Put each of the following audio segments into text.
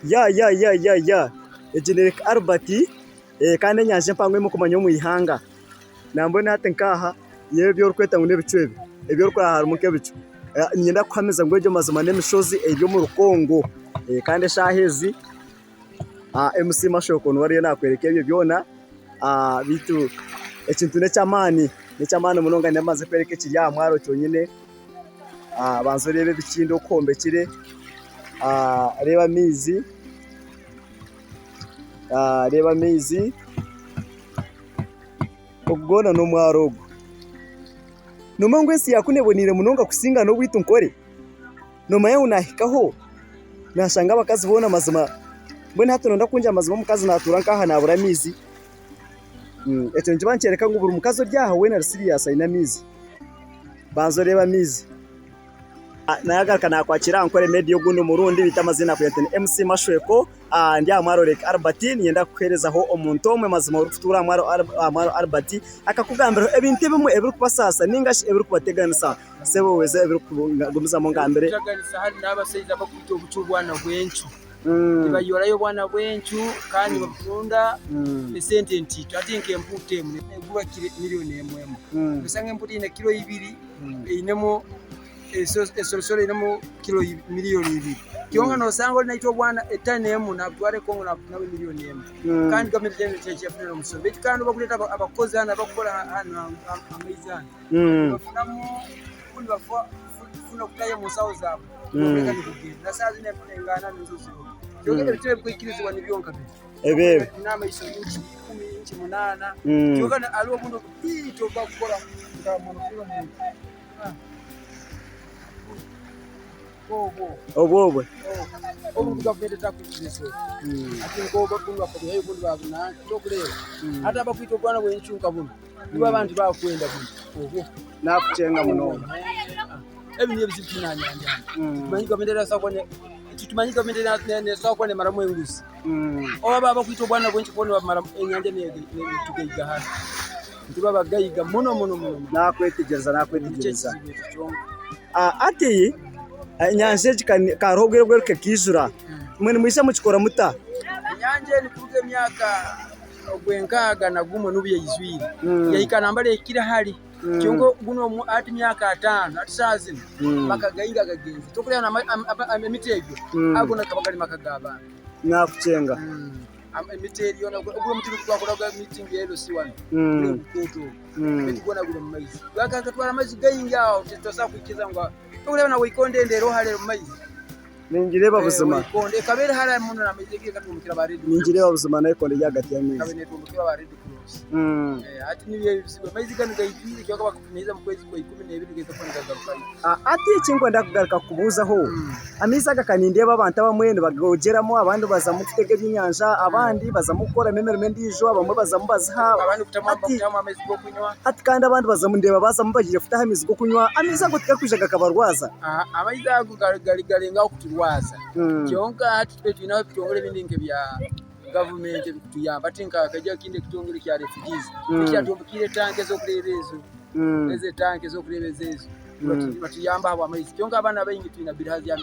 Ya ya ya ya ya egi ni Lake Albert kandi enyanja empango ei murikumanya omu ihanga. Nambwenu hati nk'aha reeba ebi orikweta ngu n'ebicu ebi, ebi orikureeba harimu nk'ebicu. Niinyenda kukuhamiza ngu egyo mazima n'emishozi eri omuri Congo kandi eshaaha ezi MC Mashoko niwe ariyo naakworeka ebyo byona beitu ekintu n'eky'amaani, n'eky'amaani munonga nimbaasa kukworeka ekiri aha mwaro kyonyine. Banza oreebe ebikindi oku hombekire, reeba amaizi, reeba amaizi, ogu gwona n'omwaro ogu. Noomanya ngu ensi ya kunu eboneire munonga kusinga n'obwaitu Nkore? Noomanya ngu naahikaho naashanga abakazi boona mazima mbwenu hati noyenda kungira mazima omukazi naatuura nk'aha naabura amaizi? Ekyo nikiba nikyoreka ngu buri mukazi ori aha weena ari serious aine amaizi. Banza oreebe amaizi. Nagaruka nakwakira aha Nkore Media ogundi murundi beitu amaziina kugira nti ni MC Mashweko ndi aha mwaro Lake Albert niinyenda kukuheerezaho omuntu omwe mazima orikutuura aha mwaro Albert akakugambiraho ebintu ebimwe ebirikubasaasa ninga shi ebirikubateganisa. Sebo weza ebirikugumizamu ongambire. Ebirikuteganisa hati n'abashaija abakwita obucu obwana bw'encu. Nibayorayo obwana bw'encu kandi nibabutunda esente ntiito. Hati nk'empuuta emwe neegurwa miriyoni emwe emwe. Noshanga empuuta eine kiro ibiri einemu esorosoro einemu kiro miriyoni ibiri. Kyonka noshanga ori naita obwana etani emwe nabutwara Congo nabutundamu miriyoni emwe. Kandi gavumenti tihaine eki yafunire omusoro. Beitu kandi obu barikureeta abakozi hanu abarikukora hanu aha maizi hanu, nibafunamu obundi bafuna okutayo omu nshaho zaabo okureka nikugenda na saaha zinu enganda nizo ziriho kyonka ebicweka ebikwikirizibwa nibyo nka biri Ebi ebi. n'amaiso inchi ikumi inchi munaana kyonka hariho obundi obutiito obu bakukora nka monofilo omuntu obwo Obwo obwe. obu gavumenti etakwikiriza hati nk'obu obundi bakabwihayo obundi babunanka tokureeba hati abakwita obwana bw'encu nka bunu Nibo abantu bakwenda buri obwo. Nakukyenga munonga. Ebi nibyo ebizibu twine aha nyanja hanu. Titumanyi gavumenti erabaasa kuba titumanyi gavumenti neesobola kuba neemaramu enguzi. Oba baaba bakwita obwana bwingi kuba nibabumaramu enyanja neetugaigahara. Nituba abagaiga muno muno muno. Nakwetegyereza Nikyo nakwetegyereza. ekizibu ekyo kyonka. Hati enyanja egi ka hariho obwire obu erikuhika ekaijura, imwe nimwija mukikora muta? Enyanja eni kuruga emyaka Ogw'enkaaga na gumwe n'obu yaizwire, yahika nambere ehikire hare. Kyonka gunu hati myaka ataano hati saaha zinu maka gaingi agagenzire. Tokureba emiti egyo, ago gakaba gari maka g'abantu. Naakukyenga. Emiti eri yoona, guri omuti twakoraga miitingi ya LC wanu, guri ogukoto ogu, beitu gwona guri omu maizi. Gakatwara amaizi gaingi aho titubaasa kwikiriza ngu, tokureba na Waikondo ende eriho hare omu maizi. Ningireeba buzima. Waikondo ekaba eri hare muno n'amaizi egi ekatwombekera ba Red Cross. Ningireeba buzima naikondo eri ahagati Ekaba y'amaizi. netwombekera ba Red Cross. Hati nibyo ebizibu amaizi ganu gaijwire kyonka bakatumiiza omu kwezi kwa 12 nigaija kuba nigagarukayo. Hati eki nkwenda kugaruka kukubuuzaho, amaizi aga ka nindeeba abantu abamwe nibagogyeramu abandi bazamu kutega ebyenyanja, abandi bazamu kukoramu emirimo endiijo, abamwe bazamu baziha, Abandi kutamu hati bakutamu amaizi g'okunywa. hati kandi abandi bazamu ndeeba bazamu bagiire kutaha amaizi g'okunywa, amaizi ago tigakwija gakabarwaza? Amaizi ago gari nk'agokuturwaza kwonka hati itwe twineho ebitongore ebindi nk'ebya gavumenti ebirikutuyamba hati nka hakaija ekindi ekitongore ekya refugees ekyatwombekiire etanka ez'okureeba ezo, ezo etanka ez'okureeba ezo ezo nibatuyamba ahabw'amaizi kwonka abaana baingi twine bilharzia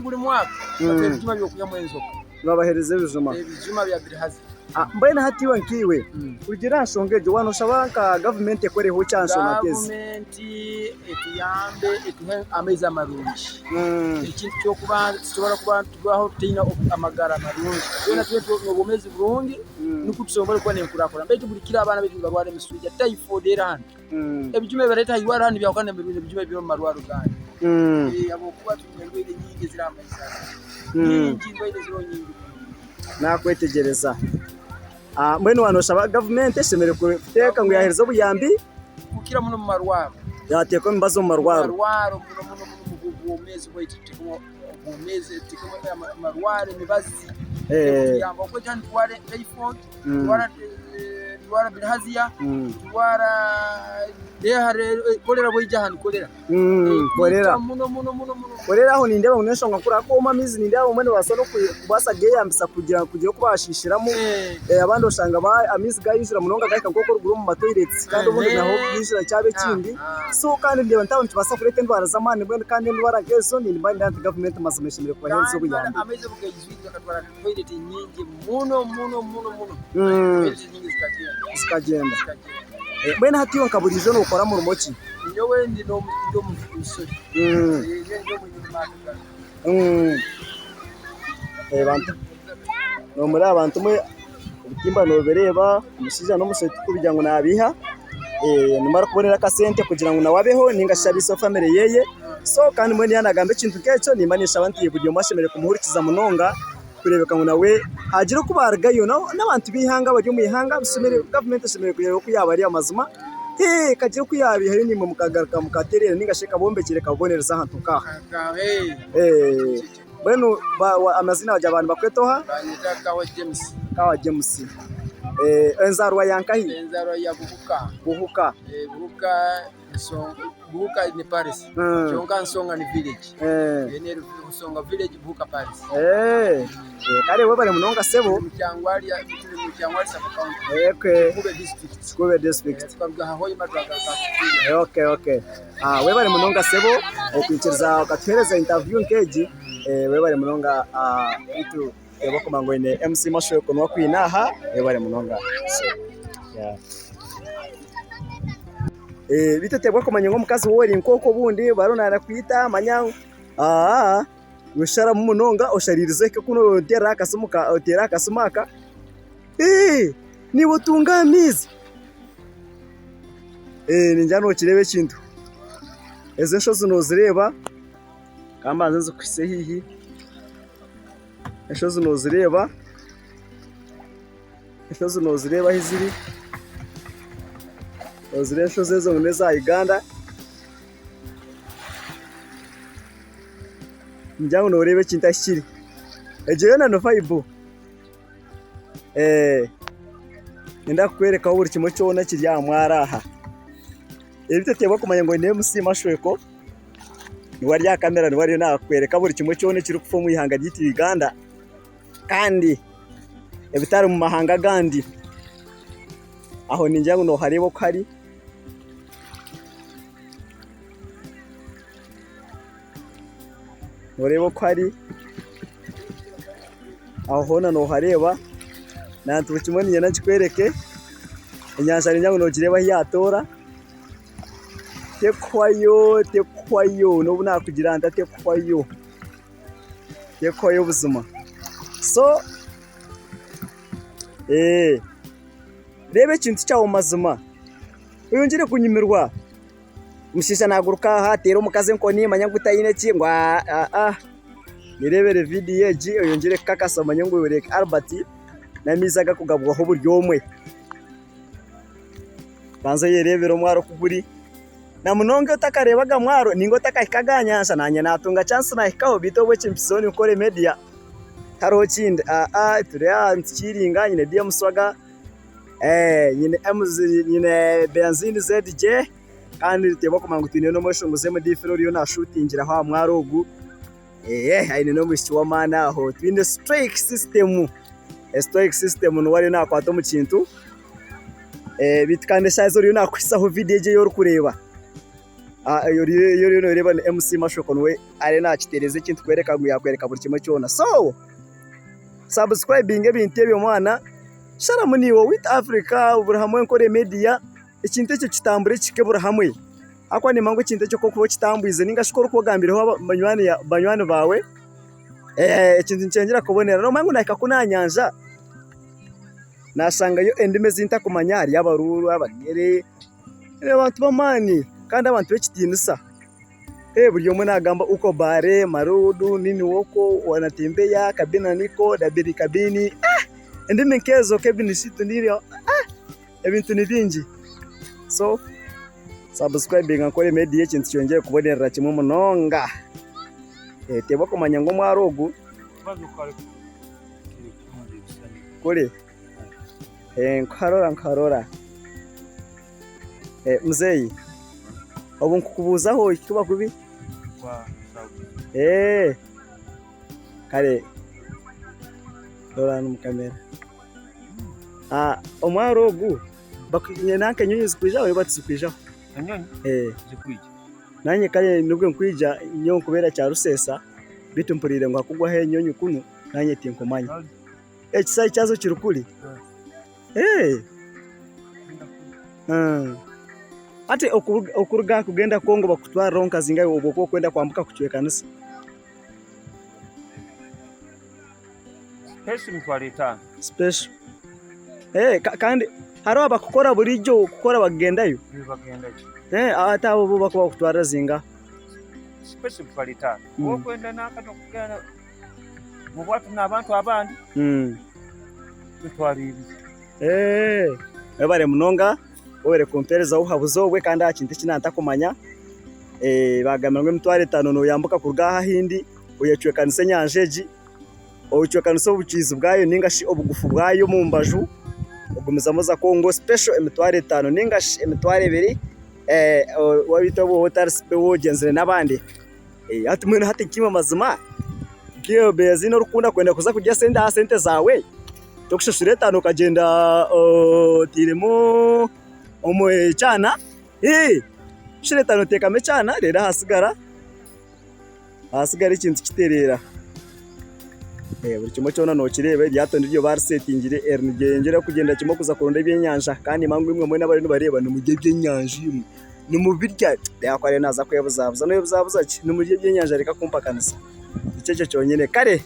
buri mwaka batuha ebijuma by'okwihamu enjoka. Nibabaheereza ebijuma. Ebijuma bya bilharzia. Mbwenu hati iwe nkaiwe kurugiirira aha nshonga egyo waaba nooshaba nka gavumenti ekoreho ki aha nshonga nk'ezi? Gavumenti etuyambe etuhe amaizi amarungi. Ekintu ky'okubanza titusobora kuba nitubaho tutaine amagara marungi. Twena tube n'obwomeezi burungi nikwo tusobore kuba n'enkurakurana. Beitu buri kiro abaana baitu nibarwara emiswija, typhoid eri hanu. Ebijuma ebi bareeta aha irwariro hanu nibyahukana n'ebijuma ebiri omu marwariro gandi. Ahabw'okuba twine endwaire nyingi eziri aha maizi aga. Nyingi, endwaire ziriho nyingi munonga. Nakwetegyereza. Mbwenu waaba nooshaba gavumenti eshemereire kuteeka ngu yaaheereza obuyambi. Kukira muno omu marwaro. Yaateeka emibazi omu marwaro. Omu marwaro muno muno muno omu bwomeezi bwaitu tuteekemu obwomeezi tuteekemu amarwaro emibazi erikutuyamba ahabw'okuba niturwara typhoid, niturwara bilharzia, niturwara. Korera bwaija aha ni korera. Korera. Ekwita muno muno muno muno. Korera aho nindeeba ngu n'enshonga nkuru ahakuba omwe amaizi nindeeba abamwe nibabaasa n'okubaasa kugeyambisa kugira kugira oku baashiishiramu. Abandi oshanga amaizi gaijura munonga gahika nk'oku oruguru omu matoyiretsi kandi obundi naho gaijura kyaba ekindi. So kandi ndeeba nti aho nikibaasa kureeta endwara z'amaani mbwenu kandi endwara nk'ezo nimba nindeeba nti gavumenti mazima eshemereire kubaheereza Kandi obuyambi. amaizi obu gaijwire gakatwara toyireti nyingi muno muno muno muno. Toyireti nyingi zikagyenda. Zikagyenda. Zikagyenda. Mbwenu hati iwe nka buriijo nookora murimo ki? Nyowe ndi omusori. Nyowe ndi omurimi Nomuri abantu mwe ebitimba nobireeba, omushaija n'omushaija tikugira ngu nabiiha, nimwo arikubonera akasente kugira ngu nawe abeho ninga shi abiiseho famire yeye. So kandi mbwenu yaaba nagamba ekintu nk'ekyo nimba ninshaba nti buri omwe ashemereire kumuhurikiza munonga kureebeka ngu nawe haagira oku baarugayo. N'abantu b'eihanga abari omu ihanga gavumenti eshemereire kureeba oku yaabareeba mazima ekagira oku yaabiihayo naimwe mukagaruka mukatereera ninga shi ekabombekyera ekababonereza ahantu nk'aha. Mbwenu amaziina wagira abantu nibakweta oha? Banyeta Kawa James. Kawa James. Enzaarwa ya nkahi? Enzaarwa ya Buhuka. Buhuka. Buhuka Buhuka ni parish kyonka Nsonga ni village. Then Nsonga village Buhuka parish. Kare webare munonga sebo. Turi mu Kyangwali sub county. Kikube district. Kikube district. Tukaruga aha Hoima twagaruka Kikube. Okay okay. Webare munonga sebo okwikiriza okatuhereza interview nk'egi. Webare munonga beitu reeba okumanya ngu oine MC Mashweko niwe akwine aha. Webare munonga sebo. Beitu oteebwa kumanya ngu omukazi waaba ori nk'okwo obundi bariyo nanakwita manya ngu sharamu munonga oshariirize ohike kunu oteere akasimu aka. Naiwe otunge amaizi. Ningira nokireeba ekintu. Ezi enshozi nozireeba, ka mbanze nzikuhitsye haihi. Enshozi nozireeba, enshozi nozireeba ahu ziri, nozireeba enshozi ezo ngu n'eza Uganda. Ningira ngu noreeba ekintu ahu kiri. Egyo yoona ni vayibu. Niinyenda kukworekaho buri kimwe kyona ekiri aha mwaro aha. Ebi toteebwa kumanya ngu oine MC Mashweko niwe ari aha kamera niwe ariyo naakworeka buri kimwe kyona ekirikufa omu ihanga ryaitu Uganda kandi ebitari mu mahanga agandi. Aho ningira ngu noohareeba oku hari. Nooreeba oku hari. Aho hoona noohareeba, nantu buri kimwe niinyenda nkikwereke, enyanja niinyenda ngu noogireeba ahu yaatoora, tekuhwayo, tekuhwayo n'obu naakugira nta tekuhwayo, tekuhwayo buzima. So reeba ekintu kyawe mazima, oyongyere kunyumirwa. Omushaija naaguruka aha ateera omukazi enkoni manya ngu taine ki ngu aa Yereebere vidiyo egi oyongyere kukakasa omanye ngu Lake Albert n'amaizi agarikugabwaho buri omwe. Banza oyereebere omwaro oku guri. Na munonga otakareebaga mwaro nainga otakahikaga aha nyanja naanye naatunga chance naahikaho beitu obwo ekimpikizeho ninkora emedia tihariho kindi aa turi aha nitukiiringa nyine DM Swaga. Nyine Benzini ZJ kandi nituteebwa kumanya ngu twine n'omweshongozi MD Phil oriyo nashuutingiraho aha mwaro ogu aine n'omwishiki w'amaani aho. Twine Strike System, Strike System niwe ariyo nakwata omu kintu beitu kandi eshaaha ezi oriyo nakuhisaho vidiyo egi ei orikureeba ei oriyo nooreeba ni MC Mashoko niwe ariyo nakitereeza ekintu kworeka ngu yakworeka buri kimwe kyona. So sabusikurayibinga ebintu ebyo mwana. Sharamu naiwe owaitu Africa buri hamwe Nkore media ekintu ekyo kitambure kihike buri hamwe ahakuba nimanya ngu ekintu ekyo ku orikuba okitambwize ninga shi ku orikuba ogambireho banywani baawe ekintu nikyongyera kubonera. Nomanya ngu nahika kunu aha nyanja nashangayo endimi ezi ntakumanya hariyo abaruuru, abanyere, abantu b'amaani kandi abantu b'ekitiinisa. Buri omwe naagamba uko bare, marudu, nini woko, wanatembeya, kabina niko, dabiri kabini, endimi nk'ezo kebinisitu niryo, ebintu ni bingi. So sabusikurayibinga Nkore Media ekintu kyongyere kubonerera kimwe munonga. Teebwa kumanya ngu omwaro ogu kuri nkarora nkarora. Muzeeyi. Obu nkukubuuzaho kikuba kubi? Eeh kare rora hanu omu kamera. Omwaro ogu nanka enyonyi zikwijaho oba tizikwijaho? Enyonyi zikwija. Nanye kare nibwo nkwija nyowe nkubeera Kyaruseesa beitu mpuriire ngu hakugwaho enyonyi kunu nanye tinkumanya. Ekisaayi kyazo kiri kuri? Hati okuruga aha kugenda Congo bakutwariraho nka zingahi obu okuba orikwenda kwambuka kucwekanisa? Special emitwaro etaano. Special. Kandi hariho abakukora burijo kukora bakugendayo? Bagendayo. Hati abo bo bakuba bakutwarira zingahi? Special emitwaro etaano. Waaba orikwenda nanka n'okugenda omu bwato n'abantu abandi emitwaro ebiri. Webare munonga webare kumpereza obuhabuzi obwe kandi aha kintu eki naantakumanya. Baagambira ngu emitwaro etaano nooyambuka kuruga aha ahindi oyecwekanisa enyanja egi, ocwekanisa obukiizi bwayo nainga shi obugufu bwayo omu mbaju ogumizamu oza Congo special emitwaro etaano nainga shi emitwaro ebiri beitu waaba otari wogyenzire n'abandi. Hati mbwenu hati nkaimwe amazima nkaiwe Beezine orikukunda kwenda kuza kurya sente aha sente zaawe, tokushashura etaano okagyenda otairemu ekyana, shashura etaano oteekamu ekyana reero ahasigara ahasigara ekintu kitereera. Buri kimwe kyona nokireeba eryato niryo barisetingire eri niryeyongyera kugyendera kimwe kuza kuronda ebyenyanja kandi mangu imwe mwena abariyo nibareeba nimurya ebyenyanja imwe. Nimubirya reeba ku ariyo naaza kwebuzabuza, noyebuzabuza ki? Nimurya ebyenyanja reka kumpakanisa. Nikyo ekyo kyonyine. Kare.